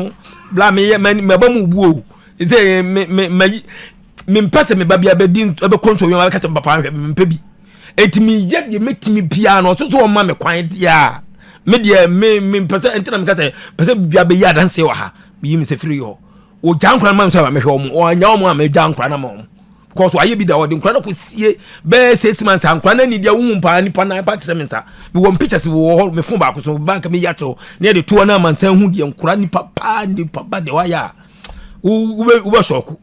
no bla meyɛ mɛbɔ mu bu o sɛ me me mayi mempɛ sɛ meba bia bɛdi bɛkɔ nsuo yɔn abɛka sɛ papa ahwɛ mempɛ bi eti meyɛ deɛ mɛtumi biara no ɔso so ɔma me kwan deɛ a me deɛ me mempɛ sɛ ntina meka sɛ pɛ sɛ bia bɛyi adanseɛ wɔ ha meyi me sɛ firi hɔ ɔgya nkora no ma me sɛ mehwɛ wɔn ɔanya wɔn a megya nkora no ma wɔn because wayɛ bi da ɔde nkora no kɔsie bɛyɛ 6 months a nkora no ani deɛ wohu paa nipa nan pa te sɛ me nsa. Mewɔ pictures wɔ hɔ, me phone baako so bank meyi akyerɛw na yɛde toɔ no amansan hu deɛ nkora nipa paa nipa ba deɛ wayɛ a wobɛ sɔɔko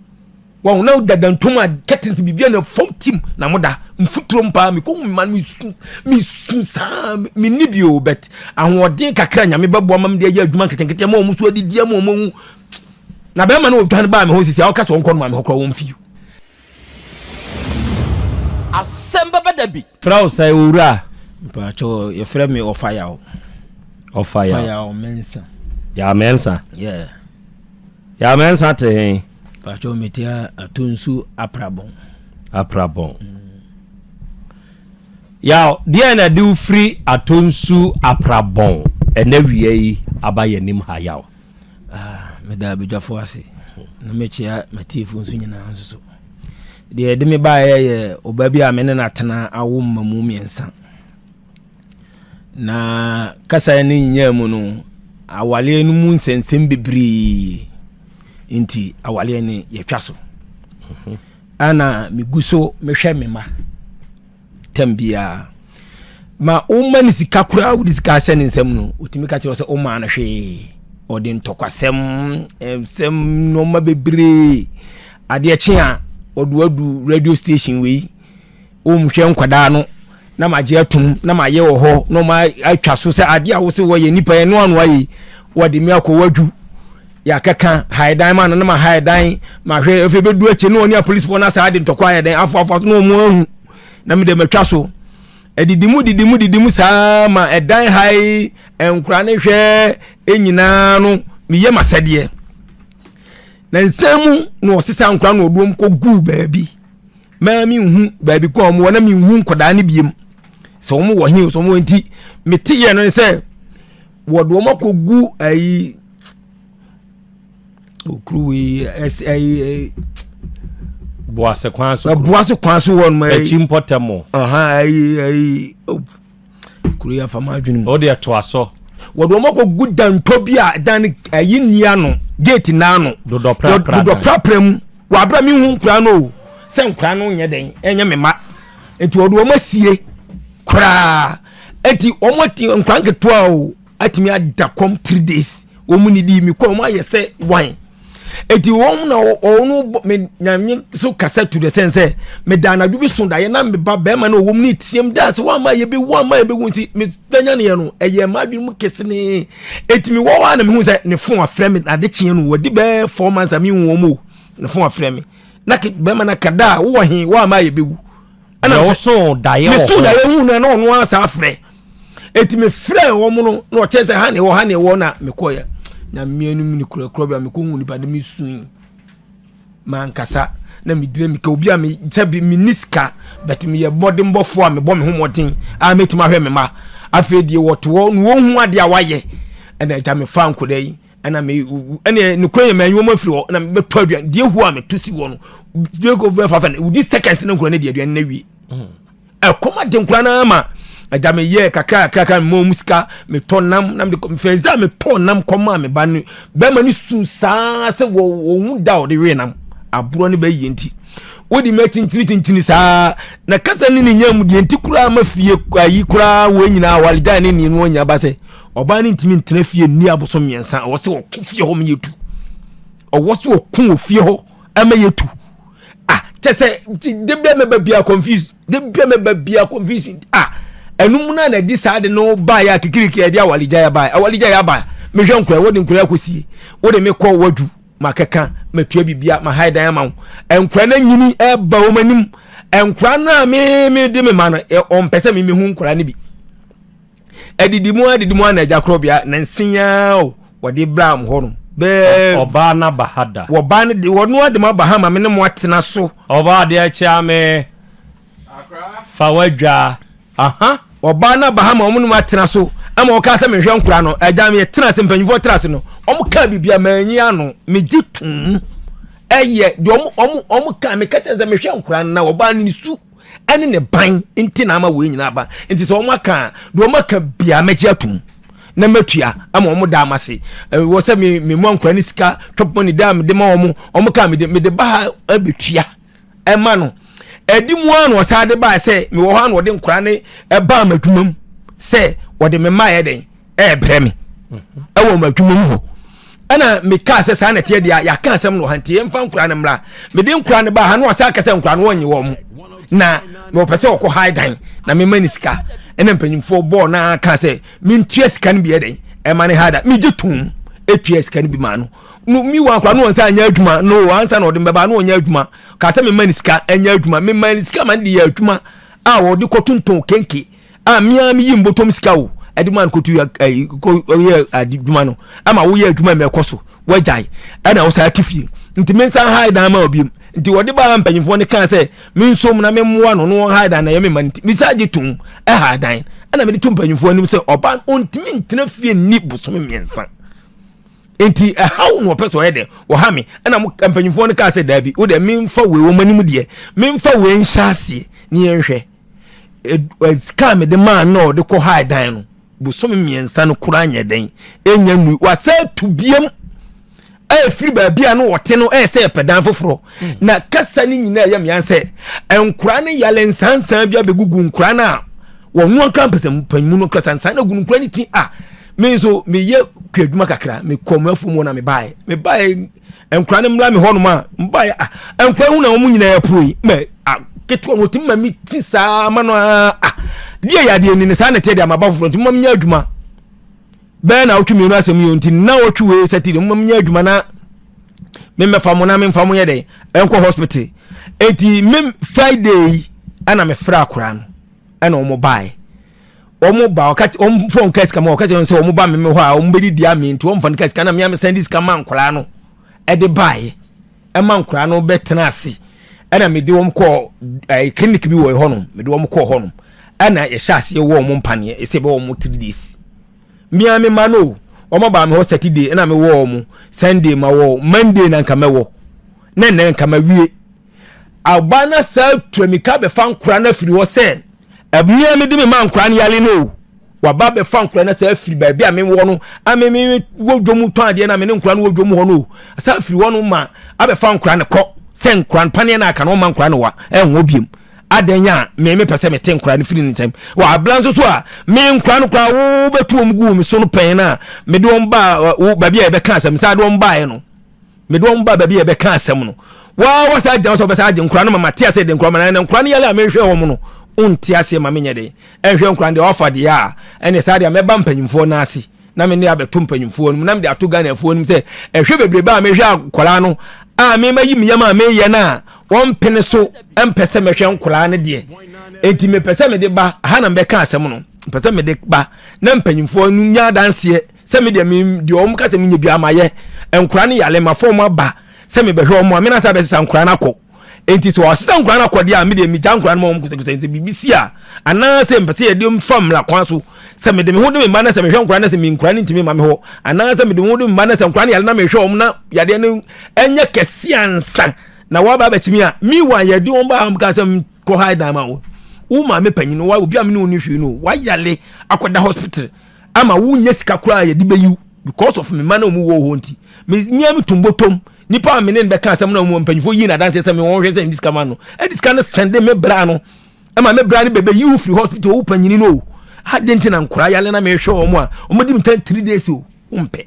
wɔn na dada ntom a curtains biribi na fam tim na mo da mfuturo paa. Mekɔ hu ma mesu mesu saa. Menni bi o, but ahoɔden kakra Nyame bɛboa ma mede ayɛ adwuma nketenkete ma wɔn so adidi ama wɔn ahu na bɛrima no ɔdwane baa me hɔ sisi a ɔka sɛ ɔnkɔ no ma me hɔ koraa wɔn fi. Asɛm bɛba da bi. Frɛ wo sɛ owura. Mpakyɛ, yɛfrɛ me Ɔfayaw. Ɔfayaw. Ɔfayaw Mɛnsa. Yaw Mɛnsa. Yeah. Yaw Mɛnsa te he? Mpakyɛ, mete Atonsu Aprabɔn. Aprabɔn. Yaw, deɛ na de wo firi Atonsu Aprabɔn ɛnɛ wia yi aba yɛn anim ha, Yaw? Ah, meda abadwafo ase na mekyia m'atiefo nso nyinaa nso so. Deɛ ɛde me baeɛ yɛ ɔbaa bi a me ne no atena awo mmamu mmiɛnsa. Na kasa no nyinaa mu no, awaleɛ no mu nsɛnsɛm bebree nti awaleɛ no yɛtwa so. Ana megu so mehwɛ me ma tam biara ma woma no sika koraa, wode sika ahyɛ ne nsam no, ɔtumi ka kyerɛ sɛ womaa no hwee. Ɔde ntɔkwasɛm nsɛm nneɛma bebree. Adeɛ kye a, ɔde adu radio station wei, wɔmhwɛ nkwadaa no na magye atom na mayɛ wɔ hɔ na ɔma atwa so sɛ adeɛ a wose wɔyɛ nipa yɛ no ano ayɛ. Wɔde me akɔ wadwu yɛakɛka haedan ma no na ma haedan mahwɛ. Afei bɛdu akyi na ɔne apolisifoɔ no asaa de ntɔkwa ayɛ dɛn afoafoa so na ɔmo ahu na mede matwa so. Ɛdidi mu didi mu didi mu saa ma ɛdan ha yi nkora ne hwɛ nyinaa no meyɛ m'asɛdeɛ na nsɛm mu na ɔsesa nkora na ɔde wɔn kɔ guu baabi maa mi nhu baabi kɔ wɔn wɔ na mi nhu nkwadaa no biem sɛ wɔn wɔ he sɛ wɔn wɔ. Nti mete yɛ no sɛ wɔde wɔn akɔ gu ayi okuru wei ɛsɛ ayi. Boase kwan so. Boase kwan so wɔ no. Akyi mpɔtam. Ayi ayi kuro yi afa maa adwene mu. O deɛ to aso. Wɔde wɔn akɔ gu dantɔ bi a dan ayi nni ano, gate n'ano. Dodɔ prapra. Dodɔ prapra mu wɔ abira mi hu nkura no o sɛ nkura no nyɛ dɛn ɛnyɛ me ma nti wɔde wɔn asie koraa. Nti wɔn ati nkura nketewa o atumi ada kɔm 3 days wɔn ni di mi kɔ wɔn ayɛ sɛ wan. Eti wɔn na wɔn me Nyame so kasa to the sense sɛ me da anadwo bi so daeɛ na me ba bɛrima na wɔn ne tiam da sɛ wɔn ama yɛ bɛ wɔn ama yɛ bɛ wu. Nti me danya ne yɛ no ɛyɛ mmaa adwene mu kɛse ne. Eti me wɔ hɔ a na me hu sɛ ne phone afrɛ me ade kyeɛ no wɔdi bɛɛ 4 months a me hu wɔn o. Ne phone afrɛ me na bɛrima na kada a wowɔ he wɔn ama yɛ bɛ wu. Ɛna wɔso daeɛ wɔ hɔ. Me so daeɛ hu na ɔno asa afrɛ. Eti me frɛ wɔn no na ɔkyerɛ sɛ ha na ɛwɔ, ha na ɛwɔ, na mekɔɛ na mmea no mu ne kurakura bi a mekɔ hu nipa de me sui mankasa na medire meka obi a me sɛ bi me ni sika, but meyɛ mmɔdenbɔfoɔ a mebɔ me ho mmɔden a mɛtumi ahwɛ me ma. Afei deɛ wɔte hɔ na wɔhu adeɛ a wayɛ ɛna agya me fa nkɔda yi ɛna me ɛna nokura yɛ mɛnyi wɔn afiri hɔ ɛna mebɛtɔ aduane deɛ hu a meto si hɔ no deɛ kɔ bɛ fa fa no wodi seconds na nkura no de aduane no awie. Ɛkɔm ade nkura no ama agya me yɛ kakra kakra mɔ mu sika metɔ nam na mede first day metɔ nam kɔma me ba no bɛrima no su saa sɛ wɔ wɔn da a ɔde wee nam aborɔ no bɛyɛ. Nti wodi ma kyinkyini kyinkyini saa na kasa ne ne nya mu deɛ nti koraa ma fie ayi koraa wɔn nyinaa walegya ne ne no nya ba sɛ ɔbaa no ntumi ntena fie nni abosom 3. Ɔwɔ sɛ ɔko fie hɔ ma yɛtu, ɔwɔ sɛ ɔko wɔ fie hɔ ama yɛtu. Ah, kyɛ sɛ de bia mɛba bia confuse, de bia mɛba bia confuse. Ah, ɛnum na na ɛde saa de no ba yɛ akikiriki ɛde awaregya yɛ ba, awaregya yɛ aba. Mehwɛ nkura wɔde nkura akɔsie, wɔde me kɔ wadwu ma kɛka matua bibia ma ha dan ama wo. Nkura no nyini ɛba wɔn anim. Nkura no a me me de me ma no, ɔmpɛ sɛ me mehu nkura no bi. Adidi mu adidi mu ana agya korɔ na nsia o wɔde bra mo hɔ no bɛɛ. Ɔbaa no aba ha da? Wɔbaa no de wɔn ade mo aba ha ma me ne mo atena so. Ɔbaa deɛ kyea me fa wadwa aha. Ɔbaa no aba ha ma wɔn ne mo atena so. Ama ɔka sɛ mehwɛ nkora no, agya me tena ase, mpanyinfoɔ tena ase no, wɔn ka biribi a manyi ano, megye tum. Ɛyɛ deɛ wɔn ka, meka kyerɛ sɛ mehwɛ nkora no na ɔbaa no ne su ɛne ne ban nti na ama wei nyinaa aba. Nti sɛ wɔn aka deɛ wɔn aka biara mɛgye atum na matua ama wɔn da ama se wɔ sɛ me me mu nkora ne sika twɔpɔ ne da mede ma wɔn, wɔn ka mede ba ha abɛtua ɛma no. Ɛdi mu ara na ɔsan de baa sɛ mewɔ hɔ a na ɔde nkora ne ɛbaa m'adwuma mu sɛ ɔde me mma yɛ dɛn ɛɛbrɛ me ɛwɔ m'adwuma mu hɔ. Ɛna mekaa sɛ saa na ɛteɛ deɛ, yɛaka asɛm no wɔ ha nti yɛmfa nkora no mmra. Mede nkora no baa ha na ɔsan ka sɛ nkora no wɔnnye wɔn na wɔpɛ sɛ ɔkɔ ha dan na mema ne sika. Ɛna mpanyimfoɔ bɔɔ na kaa sɛ mentua sika no bi yɛ dɛn ɛma ne ha da. Megye tom ɛtua sika no bi maa no. No mi wɔ akora no wɔn nsa anyɛ adwuma no ansa na ɔde mbɛba no ɔnyɛ adwuma ka sɛ mema ne sika ɛnyɛ adwuma, mema ne sika ma ne de yɛ adwuma a wɔde kɔtontɔn kenke a mmea mi yi mbɔtɔm sika o ɛde ma no kɔtu ɛyi kɔ yɛ adwuma no ama woyɛ adwuma mɛ ɛkɔ so wagyae ɛna wosan ate fie nti me nsa ha dan ma obi nti wɔde baa mpanyinfoɔ no kaa sɛ me nsom na me mmoa no no wɔn ha dan na yɛ me ma nti me sa gye tom ɛha dan ɛna mede to mpanyinfoɔ anim sɛ ɔba ɔntumi ntena fie nni bosome 3 nti ɛhaw na ɔpɛ sɛ ɔyɛ dɛ ɔha me. Ɛna mo mpanyinfoɔ no kaa sɛ daabi, wo deɛ memfa wei wɔn anim deɛ memfa wei nhyɛ aseɛ ne yɛnhwɛ. Sika a mede maa no na ɔde kɔ ha dan no bosome 3 no koraa nyɛ dɛn ɛnya nui, wasa atu biam ɛfiri baabi a no ɔte no ɛyɛ sɛ ɛpɛ dan foforɔ. Na kasa no nyinaa ɛyɛ mmea sɛ nkora no yale nsansan bi abɛgugu nkora no a wɔn ankara mpɛsɛ mpanyimu no kasa nsan na gu nkora no ti a me nso meyɛ kua adwuma kakra, mekɔ mo afuom hɔ na mebaeɛ mebaeɛ nkora no mmra me hɔnom a mebaeɛ a nkora hu na wɔn nyinaa apue yi mɛ a ketewa no ɔtumi ma me ti saa ma no a deɛ yɛ adeɛ ni ne saa na ɛteɛ deɛ ama ba foforɔ nti mo ma menyɛ adwuma bɛɛ na wotwe 2 asɛm yi nti na wɔtwe wei sɛ ti deɛ mo ma menyɛ adwuma na memmɛfa mo na memfa mo yɛ dɛn ɛnkɔ hospital. Enti me Friday yi ɛna mefrɛ akora no ɛna wɔn baeɛ, wɔn ba ɔka wɔn fɔn ka sika ma ɔka kyerɛ sɛ wɔn ba meme hɔ a wɔn bɛdi di ame nti wɔn fa no ka sika na mmea mesan di sika ma nkwaraa no ɛde baeɛ ɛma nkwaraa no bɛtena ase. Ɛna mede wɔn kɔɔ ɛɛ clinic bi wɔ hɔnom, mede wɔn kɔɔ hɔnom ɛna yɛhyɛ aseɛ wɔ wɔn mpaneɛ ɛsɛ bɛ wɔn 3 days mmea me ma no wɔn aba me hɔ Saturday ɛna me wɔ wɔn Sunday ma wɔ Monday na nka mɛwɔ na ɛnɛ nka ma wie ɔbaa no saa tuamika bɛfa nkora no afiri hɔ sɛ mmea me de me ma nkora no yale no o waba bɛfa nkora no saa afiri baabi a mewɔ no a me me wɔ dwom tɔn adeɛ na me ne nkora no wɔ dwom hɔ no o saa afiri hɔ no ma abɛfa nkora no kɔ sɛ nkora no paneɛ no aka no ɔma nkora no wa ɛnwɔ biem adɛn a me mepɛ sɛ mete nkora no firi ne nsam wɔ abla nso so a me nkora no koraa wobɛtu wɔn gu me so no pɛn no a mede wɔn baa wo baabi a yɛbɛka asɛm saa de wɔn baeɛ no mede wɔn baa baabi a yɛbɛka asɛm no waa wasa agyina sɛ wɔbɛsa agye nkora no ma mate aseɛ de nkora ma na nkora no yɛle a mehwɛ wɔn no wonte aseɛ ma menyɛ den ɛnhwɛ nkora no deɛ wafa deɛ a ɛne saa deɛ mɛba mpanyimfoɔ no ase na me ne abɛto mpanyimfoɔ no mu na mede ato Ghanafoɔ no mu sɛ ɛhwɛ bebrebe a mehwɛ akwaraa no a mema yi me yam a meyɛ no a wɔmpene so mpɛ sɛ mɛhwɛ nkoraa no deɛ enti mepɛ sɛ mede ba ha na mebɛka asɛm no mepɛ sɛ mede ba na mpanyimfoɔ no nya adanseɛ sɛ me deɛ me deɛ wɔn ka sɛ menyɛ biara mayɛ nkoraa no yale ma fɔm aba sɛ mebɛhwɛ wɔn a mena sɛ abɛsesa nkoraa no akɔ enti sɛ wɔasesa nkoraa no akɔ deɛ a me deɛ megya nkoraa no ma wɔn kosɛkosɛ sɛ biribi si a anaasɛ mpɛ sɛ yɛde fa mmara kwan so sɛ mede me ho de me mma na sɛ mehwɛ nkoraa no sɛ me nkoraa no ntumi ma me hɔ anaasɛ mede me ho de me mma na sɛ nkoraa no yare na mehwɛ wɔn na yadeɛ no ɛnyɛ kɛse ansa na wɔaba abɛkyimi a meanwhile yɛde wɔn ba ha ka sɛ kɔ ha dan ma wo wo maame panyin wa obi a me ne wo ne hwee no wayale akɔda hospital ama wonyɛ sika koraa yɛde bɛyiw because of me ma na wɔn wɔ hɔ nti me mmea me tum bɔtɔm nipa a me ne no bɛka asɛm na wɔn mpanyinfoɔ yi na adanseɛ sɛ me wɔn hwɛ sɛ ne sika ma no ɛde sika no sɛnde me bra no ɛma me bra no bɛbɛ yiw firi hospital wo panyini no o adi nti na nkora yale na mehwɛ wɔn a wɔn di me nkyɛn 3 days o wɔn mpɛ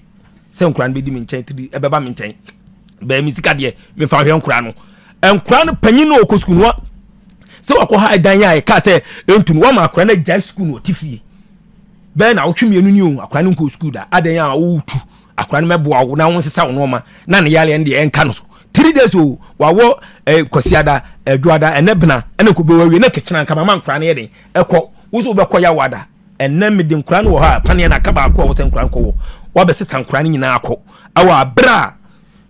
sɛ nkora no bɛdi me nkyɛn three ɛbɛba me nkyɛn bɛɛ me sika deɛ mefa hwɛ nkora no. Nkora no panyin no ɔkɔ sukuu no sɛ wakɔ ha dan a ɛka sɛ ɛntu no wama akora no agyae sukuu no ɔte fie bɛɛ na awotwe 2 ni o akora no nkɔ sukuu da adan a wotu akora no mɛboa wo na wo nsesa wo nneɛma na ne yareɛ no deɛ ɛnka no so 3 days o wawɔ eh, kwasiada adwoada ɛnɛ bena ɛne nkɔbɛ wawie na kɛkyena nka mama nkora no yɛ den ɛkɔ wo so wobɛkɔ yawada ɛnɛ mede nkora no wɔ hɔ a paneɛ no aka baako a wɔ sɛ nkora no kɔwɔ wabɛsesa nkora no nyinaa akɔ awɔ aberɛ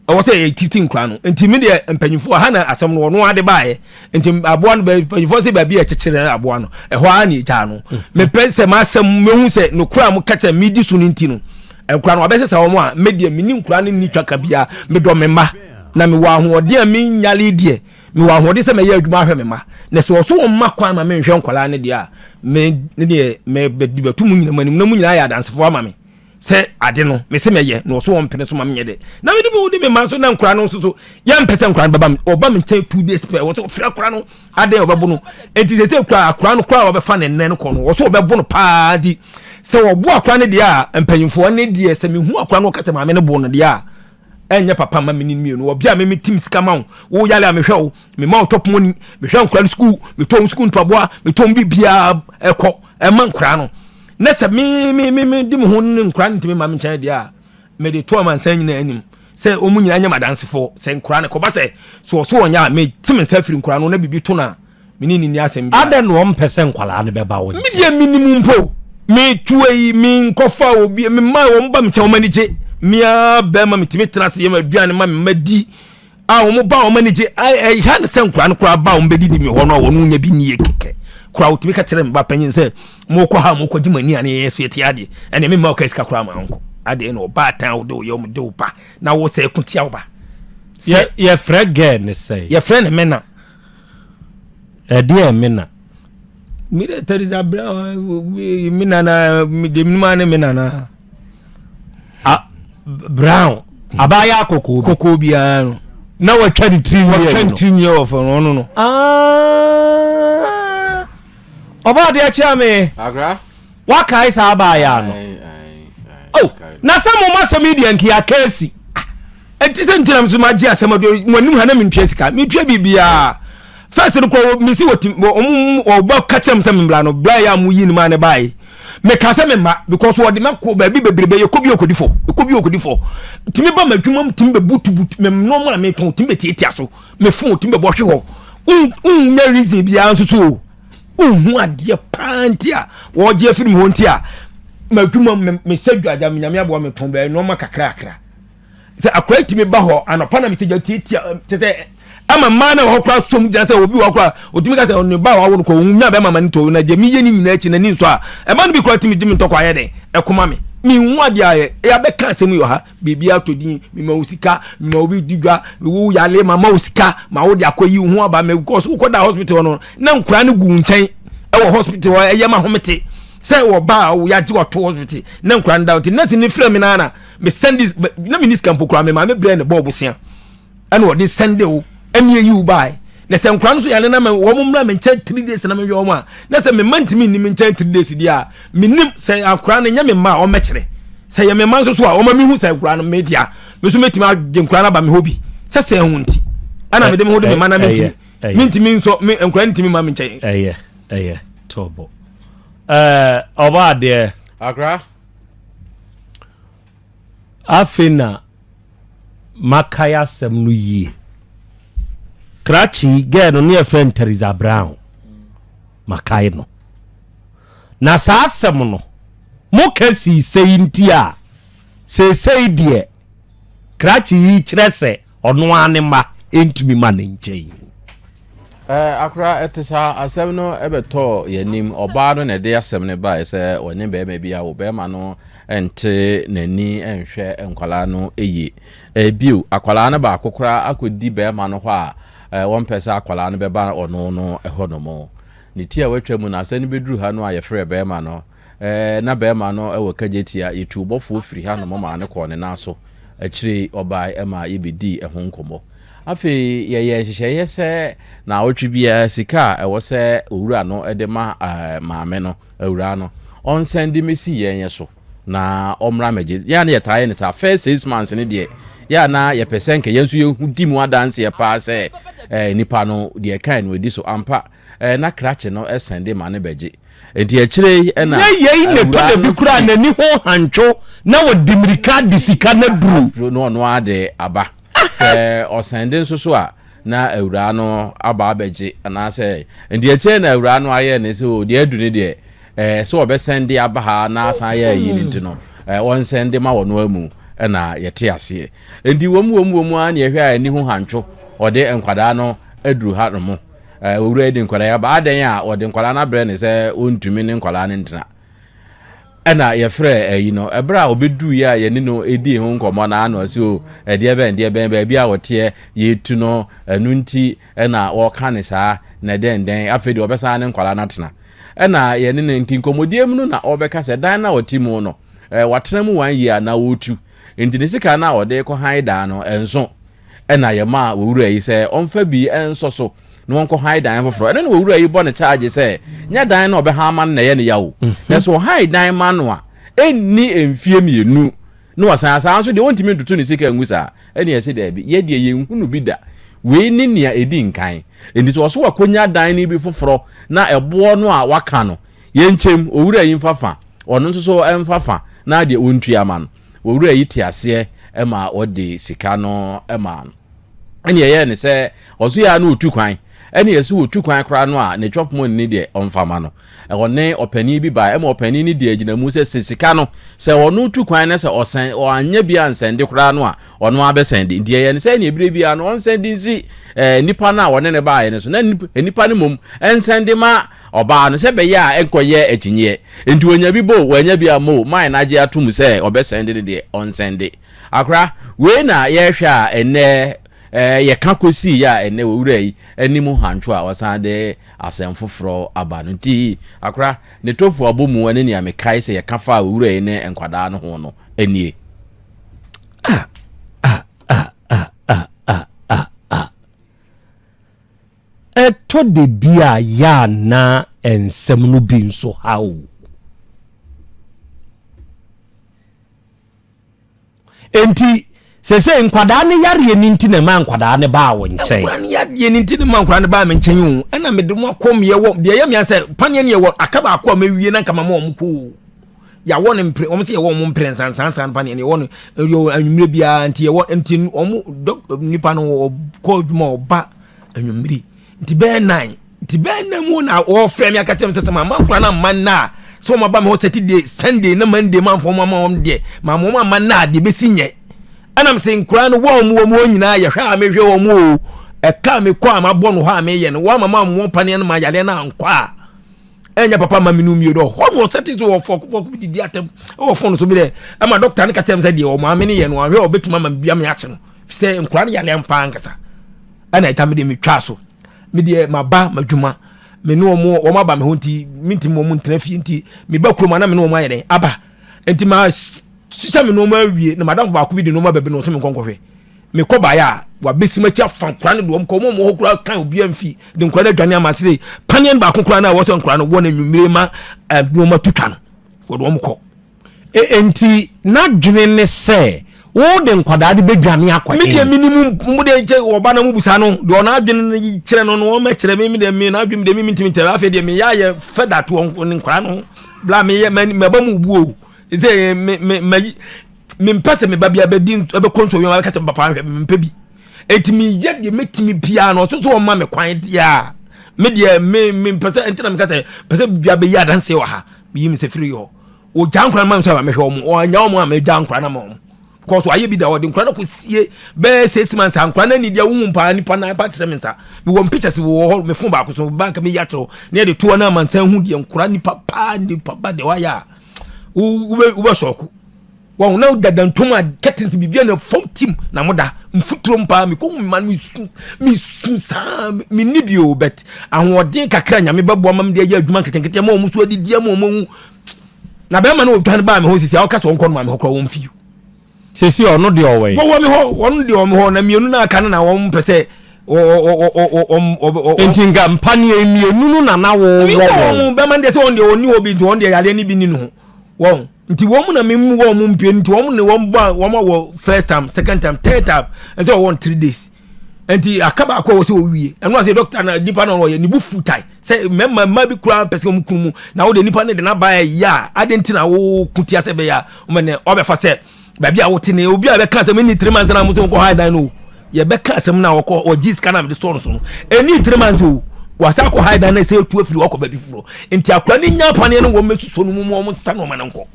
a Ɛwɔ sɛ yɛtiti nkura no. Nti me deɛ mpanyinfoɔ ha na asɛm no ɔno ade baeɛ. Nti aboa no mpanyinfoɔ sɛ baabi a ɛkyekyere aboa no ɛhɔ ara na ɛgyaa no. Mepɛ sɛ m'asɛm mehu sɛ nokora a moka kyerɛ medi so no nti no nkura no wabɛsesa wɔn a me deɛ meni nkura no nni twaka biara. Medɔ me mma na mewɔ ahoɔden a menyare deɛ mewɔ ahoɔden sɛ mɛyɛ adwuma ahwɛ me mma na sɛ ɔso wɔn mma kwan ma menhwɛ nkwadaa no deɛ a me ne deɛ mɛbɛdi bɛto mu nyinaa mu anim na mu nyinaa yɛ adansefoɔ ama me. Sɛ ade no mese mɛyɛ na ɔso ɔmpene so ma menyɛ dɛ na mede me de me ma nso na nkora no nso so yɛmpɛ sɛ nkora no bɛba ɔba me nkyɛn 2 days pɛ wɔ sɛ ɔfrɛ akora no adɛn ɔbɛbo no. Enti sɛ sɛ kura akora no kora a wɔbɛfa ne nnɛ no kɔ no wɔ so ɔbɛbo no paa. Nti sɛ wɔbo akora no deɛ a mpanyimfoɔ ne deɛ sɛ mehu akora no ɔka sɛ maame no bo no deɛ a ɛnyɛ papa ma me ne mmienu. Ɔbea a me tim sika ma wo wo yale a mehwɛ wo, mema wo top money, mehwɛ nkora no sukuu, metɔ wo sukuu mpaboa, metɔ wo biribiara ɛkɔ ɛma nkora no na sɛ me me me me di me ho ne nkora no ntumi ma me nkyɛn deɛ a mede to amansan nyinaa anim sɛ wɔn nyinaa nyɛ m'adansefoɔ sɛ nkora no kɔba sɛ so ɔso wɔn nyɛ a mete me nsa firi nkora no na biribi to no a me ne ne ni asɛm biara. Adɛn na wɔmpɛ sɛ nkwadaa no bɛba wo nkyɛn? Me deɛ menim mpo metu ayi menkɔfa obi mema wɔn ba me nkyɛn wɔn ani gye mea bɛrima metumi tena ase yɛ ma aduane ma me ma di a wɔn ba wɔn ani gye. Ɛha ne sɛ nkwadaa no koraa ba wɔn bɛdidi mi hɔ no a wɔn nya bi nie kɛkɛ koraa wɔtumi ka kyerɛ me ba panyin sɛ mokɔ ha mokɔ gye mo ani a ne yɛn so yɛte adeɛ ɛnna me mma ɔka sika koraa ma nkɔ adeɛ na ɔba atan wo de wo yɛ wɔn de wo ba na wo sɛ ɛko tia wo ba. Sɛ yɛfrɛ gɛɛ ne sɛ yɛfrɛ ne mena. Ɛdeɛ mena. Mi de Teresa Brown mi nana de mi ma ne mi nana. A Brown abaayɛ akɔkɔɔ bi. Kɔkɔɔ biara no. Na watwa ne tiri nwi. Watwa ne tiri nwi wɔ fam ɔno no. Ɔbaa adeɛ kyerɛ me. Akra. Wakae saa abaayɛ no. Oh, na sɛ mo ma sɛm yi deɛ nka yɛaka asi. Ɛnti sɛ ntina nso magye asɛm ado mo anim ha na mentua sika metua biribiara first no kɔ mesi wɔ ɔmo ɔba ka kyerɛ m sɛ membra no bra yɛ a mo yi ne maa ne bae meka sɛ memma because wɔde ma kɔ baabi bebrebe yɛkɔ bi ɔkɔdi fɔ yɛkɔ bi ɔkɔdi fɔ tumi ba m'adwuma mu tumi bɛbutubutu me nneɛma a metɔn tumi bɛtiatia so me phone tumi bɛbɔ hwe hɔ wonnya reason biara nso so o wonhu adeɛ paa nti a wɔgye afiri me hɔ nti a m'adwuma mu mesɛ dwagya me nyame aboa metɔn bɛɛ nneɛma kakrakra sɛ akora tumi ba hɔ anɔpa na mesɛ gya tiatia kyɛ sɛ ama mmaa na wɔ kora som gyina sɛ obi wɔ kora otumi ka sɛ ɔne ba a wawo no kɔ ohun nya bɛma ma ne tɔ na deɛ meyɛ ne nyinaa akyi n'ani nsɔ a ɛma no bi kora tumi gye me ntɔkwa ayɛ dɛn ɛkoma me mehu adeɛ ayɛ ɛyɛ abɛka asɛm yi wɔ ha biribi atɔ din mema wo sika mema wo bi di dwa wo yale ma ma wo sika ma wo de akɔ yi wo ho aba me because wokɔ da hospital no na nkora no gu wo nkyɛn ɛwɔ hospital hɔ ɛyɛ ma homete sɛ wɔ ba a yɛagye wato hospital na nkora no da nti nurse ne frɛ me nana me send this na me ni sika mpo koraa me maame brɛ ne bɔɔ bosia ɛna ɔde send wo ɛne eyi wo baae na sɛ nkora no so yare na wɔn mmra me nkyɛn 3 days na mehwɛ wɔn a na sɛ me mma ntumi nni me nkyɛn 3 days deɛ a menim sɛ akora no nyɛ me mma a wɔmmɛkyerɛ sɛ yɛ me mma nso so a wɔma mehu sɛ nkora no me dea me nso mɛtumi agye nkora no aba me hɔ bi sɛ sɛ ho nti ɛna mede me ho de me mma na mentumi mentumi nsɔ me nkora no ntumi ma me nkyɛn. Ɛyɛ ɛyɛ tɔbɔ ɛɛ ɔbaa deɛ. Akra. Afei na makae asɛm no yie. Krakye girl no ne yɛfrɛ no Teresa Brown. Makae no. Na saa asɛm no, moka sii sei nti a, seesei deɛ krakye yi kyerɛ sɛ ɔno ara ne mma ntumi ma ne nkyɛn. Akora ɛte saa asɛm no ɛbɛtɔɔ yɛn anim. Ɔbaa no na ɛde asɛm no baeɛ sɛ ɔne barima bi awo. Barima no nte n'ani nhwɛ nkwadaa no yie. Bio, akwadaa no baako koraa akɔdi barima no hɔ a wɔmpɛ sɛ akwadaa no bɛba ɔno no hɔ nom. Ne ti a watwa mu no, asɛm no bɛduru ha no a yɛfrɛɛ barima no, na barima no wɔ kagyetia. Yɛtuu bɔfoɔ firi ha nom maa no kɔɔ ne nan so. Akyire yi ɔbaeɛ ma yɛbɛdii ɛho nkɔmmɔ. Afei yɛyɛɛ nhyehyɛeɛ sɛ naawɔtwe biara sika a ɛwɔ sɛ owura no de ma maame no, awuraa no, ɔnsan de mmɛsi yɛn so na ɔmmra mmɛgye. Yɛn a na yɛtaa yɛ no saa. First 6 months no deɛ, yɛ a na yɛpɛ sɛ nka yɛn nso yɛhu di mu adanseɛ paa sɛ nipa no deɛ ɛkae no adi so. Ampa, na krakye no sɛn de ma no bɛgye. Nti akyire yi ɛna Nyɛ yei na ɛtɔ awuraa da bi no koraa firi n'ani ho hantwo na ɔde mmirika de sika no aduru. Aduro no ɔno ara de aba. Sɛ ɔsɛnde nso so a na awuraa no aba abɛgye anaasɛ nti akyire na awuraa no ayɛ ne sɛ o deɛ adu ne deɛ sɛ ɔbɛsɛnde aba ha na asan ayɛ ayi no nti no ɔnsɛnde ma wɔn amu. na yɛte aseɛ. Enti wɔm wɔm wɔm ara na yɛhwɛ a ani ho hantwo, ɔde nkwadaa no aduru ha nom. Owura yi de nkwadaa yi aba, adɛn a ɔde nkwadaa no abrɛ ne sɛ ɔntumi ne nkwadaa no ntena. Ɛna yɛfrɛ ayi no, ɛberɛ a ɔbɛduruiɛ a yɛne no ɛdii ho nkɔmmɔ na ano ɔse o, ɛdeɛ bɛn deɛ bɛn baabi a ɔteɛ yɛtu no, ɛno nti ɛna wɔka ne saa na ɛdɛn dɛn, afei deɛ ɔbɛsan ne nkwadaa no atena. Ɛna yɛne no nti nkɔmmɔdie mu no na ɔbɛka sɛ dan no a ɔte mu no, watena mu one year na ɔretu, nti ne sika no a ɔde kɔ han dan no ɛnso. Ɛna yɛmaa owura yi sɛ ɔmfa bi nsɔ so na wɔnkɔ han dan foforɔ. Ɛno na owura yi bɔ ne kyaagye sɛ nyɛ dan na ɔbɛhan ama no na ɛyɛ ne ya o. Na sɛ ɔhan dan ma no a, ɛnni mfeɛ mmienu na wasan saa nso deɛ ɔntumi ntoto ne sika ngu saa. Ɛne ɛse daabi, yɛ deɛ yɛnhunu bi da. Wei ne nea ɛdi nkan. Enti sɛ ɔso wakɔnya dan no bi foforɔ na ɛboɔ no a waka no, yɛnkyɛm, owura yi mfa fa, ɔno nso so mfa fa na deɛ ɔntua ma no. Owura yi te aseɛ ma ɔde sika no maa no. Ɛne ɛyɛɛ ne sɛ ɔso yɛ a na ɔtu kwan. Ɛne ɛsɛ ɔtu kwan koraa no a ne chop money ne deɛ ɔmfa ma no. Ɔne ɔpanin bi baa ɛma ɔpanin no di agyinamu sɛ sɛ sika no sɛ ɔno tu kwan na sɛ ɔsɛn ɔanyɛ bi ansɛnde koraa no a ɔno abɛsɛnde. Nti ɛyɛ ne sɛ ɛne ebire biara no ɔnsɛnde nsi ɛɛ nipa no a ɔne ne baeɛ no so na nipa no mmom ɛnsɛnde ma ɔbaa no sɛ ɛbɛyɛ a ɛnkɔyɛ akyinnyeɛ. Nti wanya bi bo, wanya bi amma o, mae no agye atom sɛ ɔbɛsɛnde no deɛ, ɔnsɛnde. Akora, wei na yɛrehwɛ a ɛnnɛ eh, yɛka kɔsiiɛ a ɛnnɛ owura yi anim hantwo a ɔsan de asɛm foforɔ aba no. Nti akora, ne tofu abɔ mu ne nea mekae sɛ yɛka faa owura yi ne nkwadaa no ho no nie. Ah, ah, ah, ah, ah, ah, ah, ah. Ɛtɔ da bi a yɛ a na nsɛm no bi nso ha o. Enti sese nkwadaa no yareɛ no nti na ɛma nkwadaa no baa wo nkyɛn. Nkwadaa no yareɛ no nti na ɛma nkwadaa no baa me nkyɛn o. Ɛna mede mo akɔ meɛ wɔ deɛ ɛyɛ mea sɛ paneɛ no yɛwɔ aka baako a mawie na nka mama wɔn kɔ o. Yɛawɔ no mpere wɔn sɛ yɛwɔ wɔn mpere nsansansan paneɛ no yɛwɔ no yɛ anwummerɛ biara nti yɛwɔ nti wɔn dɔk nipa no ɔkɔ adwuma ɔba anwummere nti bɛyɛ nan nti bɛyɛ nan mu na wɔfrɛ mi aka kyerɛ mi sɛ sɛ mama nkora na mma nna a sɛ wɔn aba mi hɔ Saturday Sunday na Monday manfo wɔn ama wɔn deɛ maama wɔn ama nna a deɛ bɛsi nyɛ ɛnam sɛ nkora no wɔn wɔn wɔn nyinaa yɛhwɛ a mehwɛ wɔn o ɛka mi kɔ a mabɔ no hɔ a meyɛ no wɔn ama ma wɔn paneɛ no ma yareɛ no ankɔ a ɛnyɛ papa ma menu mmienu ɔhɔ no ɔsɛte so wɔ fɔko fɔko bi didi atɛm ɛwɔ fɔn so bi dɛ ɛma dɔkta no ka kyerɛ me sɛ deɛ ɔmaame no yɛ no ahwɛ ɔbɛtumi ama bia me akye no sɛ nkora no yare ampa ankasa ɛna ɛta me deɛ metwaa so me deɛ maba m'adwuma me ne wɔn wɔn aba me hɔ nti mentumi wɔn ntena fie nti meba kurom ana me ne wɔn ayɛ dɛn aba nti ma hyehyɛ me nneɛma awie na madamfo baako bi de nneɛma baabi na ɔsɛ me nkɔnkɔhwɛ mekɔ baeɛ a wabɛsi m'akyi afa nkora no de wɔn kɔ wɔn hɔ koraa kan obiara mfi de nkora no adwane ama sɛ paneɛ no baako koraa no a wɔsɛ nkora no wɔ no anwummere ma nneɛma tutwa no wɔde wɔn kɔ. E, enti n'adwene ne sɛ wode nkwadaa de bɛdwane akɔ me deɛ menim mo deɛ nkyɛ ɔba na mobusa no deɛ ɔno adwene no kyerɛ no no ɔmɛkyerɛ me deɛ me n'adwene deɛ me mentimi nkyerɛ afei deɛ meyɛ ayɛ fɛ da to nkwadaa no bla meyɛ maba mu buo sɛ me me mayi mempɛ sɛ meba bia bɛdi ɛbɛkɔ nsuo yɔn abɛka sɛ papa nhwɛ mempɛ bi enti meyɛ deɛ mɛtumi biara no ɔso so ɔma me kwan deɛ a me deɛ me mempɛ sɛ ɛnti na meka sɛ pɛ sɛ bia bɛyi adanseɛ wɔ ha meyi me sɛ firi hɔ ɔgya nkora no ma me sɛ mehwɛ wɔn ɔanya wɔn a megya nkora no ma wɔn because wayɛ bi da ɔde nkora no kɔ sie bɛyɛ six months a nkora no ani deɛ wohu paa nipa nan pa te sɛ me nsa mewɔ pictures wɔ hɔ me phone baako so bank meyi akyerɛw ne yɛde toɔ no amansan hu deɛ nkora nipa paa nipa ba deɛ wayɛ a wobɛ sɔɔko wɔn na dada ntom a curtains biribi na fam tim na mo da mfuturo paa mekɔ hu mma no mesu mesu saa menni bi o but ahoɔden kakra nyame bɛboa ma mede ayɛ adwuma nketenkete ma wɔn so adidi ama wɔn ahu na bɛrima no ɔdwane baa me hɔ sisi a ɔka sɛ ɔnkɔ no ma me hɔ koraa wɔn fi sisi ɔno deɛ ɔwɔ yi wɔwɔ me hɔ wɔn deɛ ɔwɔ me hɔ na mmienu na aka no na wɔn pɛ sɛ nti nka mpaneɛ mmienu no na na wɔwɔ wɔn bɛrima no deɛ sɛ wɔn deɛ ɔni hɔ bi nti wɔn deɛ yadeɛ no bi ni no ho wɔn nti wɔn mu na mi mu wɔn mu mpie nti wɔn ne wɔn bɔ wɔn wɔ first time second time third time ɛsɛ wɔn 3 days nti aka baako a wɔsɛ wɔwie ɛno ase doctor na nipa na ɔyɛ ne bu fu tae sɛ mmarima mmaa bi kura pɛ sɛ wɔn kun mu na wɔde nipa no de n'aba ɛyɛ a adi nti na wɔko tia sɛ bɛyɛ a wɔn ne ɔbɛfa sɛ baabi a wɔte ne obi a bɛka sɛ meni 3 months na mo sɛ wɔkɔ ha dan no yɛbɛka asɛm na wɔkɔ ɔgye sika na mede sɔɔ no so no ɛni 3 months o wasa akɔ ha dan no sɛ etu afiri ɔkɔ baabi foforɔ nti akora ne nya paneɛ no wɔn mɛsusɔ no mu mu wɔn nsa na wɔn no nkɔ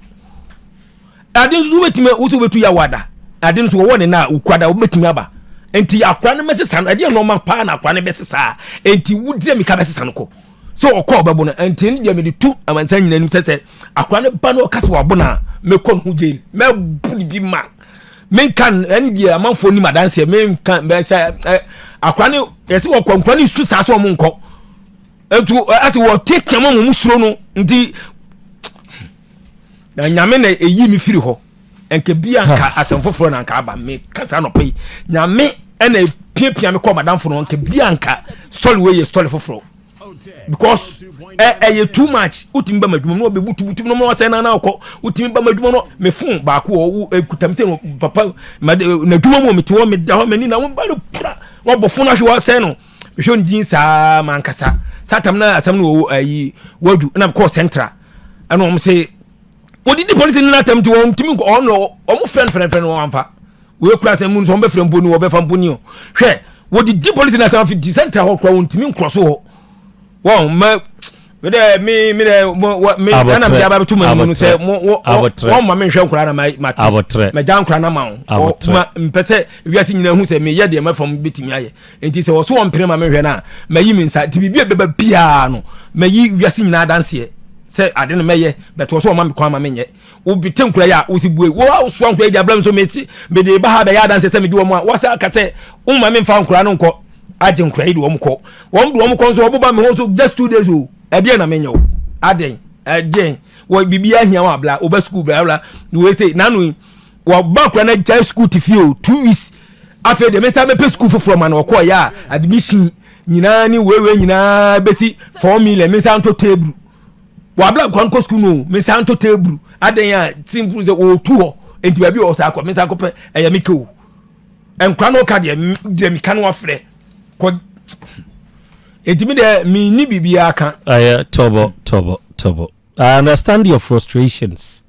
ade nso wobɛtumi wo sɛ wobɛtu yɛ awada. Ade no so wɔwɔ ne na a okura da wobɛtumi aba. Nti akora no mɛsesa no, ɛdeɛ nɔɔma paa na akora no bɛsesa. Nti wodi mika bɛsesa no kɔ. Sɛ ɔkɔ ɔbɛbo no, nti ne deɛ mede tu amansan nyina anim sɛ sɛ akora no ba no ɔka sɛ wabo no a, mɛkɔ no ho jail. Mɛbu no bi ma. Menka ɛne deɛ amanfoɔ nim adanseɛ menka sɛ akora no yɛsɛ wɔkɔ nkora no su saa sɛ ɔmo nkɔ. Nti ɛsɛ wɔtetea mu a wɔn suro no nti na nyame na ɛyi me firi hɔ nka bi anka asɛm foforɔ na anka aba me kasa nɔpɛ yi nyame ɛna piapia me kɔ madamfo no nka bi anka story wei yɛ story foforɔ because ɛyɛ too much wotumi ba m'adwuma mu na ɔbɛbutubutu no ma wasɛn na na ɔkɔ wotumi ba m'adwuma no me phone baako wɔ ekuta me sɛ papa n'adwuma mu mete hɔ meda hɔ m'ani na wɔn ba no pura wɔbɔ phone ahwɛ wɔsɛn no mehwɛ no din saa mankasa saa tam na asɛm no wɔ ayi wadu na mekɔɔ central ɛna wɔn se wɔdidi polisi no n'atam nti wɔn ntumi nkɔ ɔno wɔn frɛ no frɛfrɛ no wɔn amfa wɔyɛ kura asɛm mu nso wɔn bɛfrɛ mpo ni wɔbɛfa mpo ni o hwɛ wɔdidi polisi n'atam afi di central hɔ kura wɔn ntumi nkorɔ so hɔ wɔn mɛ mi dɛ mi mi dɛ mo wɔ mi ɛna mi aba bɛtu mu no sɛ mo wɔ wɔn ma mi nhwɛ nkura na ma ma ti mɛ gya nkura na ma wɔn ma mpɛ sɛ wiase nyinaa hu sɛ mi yɛ deɛ mɛ fam bɛtumi ayɛ. Enti sɛ wɔso wɔn mpene ma menhwɛ no a, mayi me nsa. Nti biribi a ɛbɛba biara no, mayi wiase nyinaa adanseɛ sɛ ade no mɛyɛ, but wɔ so wɔma me kwan ma menyɛ. Wobete nkura yi a, wosi bue. Wo a wosoa nkura yi de abla me so mesi mede ba ha bɛyɛ adanseɛ sɛ megye wɔn a, wɔsa aka sɛ woma memfa nkura no nkɔ. Agye nkura yi de wɔn kɔ. Wɔn de wɔn kɔ nso wɔboba me ho so just 2 days o. Ɛdeɛn na menyɛ wo? Adɛn? Ɛdeɛn? Wɔ biribi ahia wɔn abla, woba sukuu bla bla. Wei se, n'ano yi, wɔba akura no agyae sukuu te fie o, 2 weeks. Afei deɛ mesan bɛpɛ sukuu foforɔ ma no ɔkɔɔ yɛ a admission nyinaa ne weiwei nyinaa bɛsi 4 million. Mesan ntɔ table wɔabla nkwa nkɔ sukuu no, mesan ntɔ table adan a simple sɛ wɔtu hɔ nti baabi a ɔsa akɔ mesan kɔpɛ ɛyɛ me kew nkwa no ka deɛ deɛ meka no afrɛ kɔ nti mi deɛ mi ni biribiara ka. Ɛyɛ tɔbɔ tɔbɔ tɔbɔ. I understand your frustrations.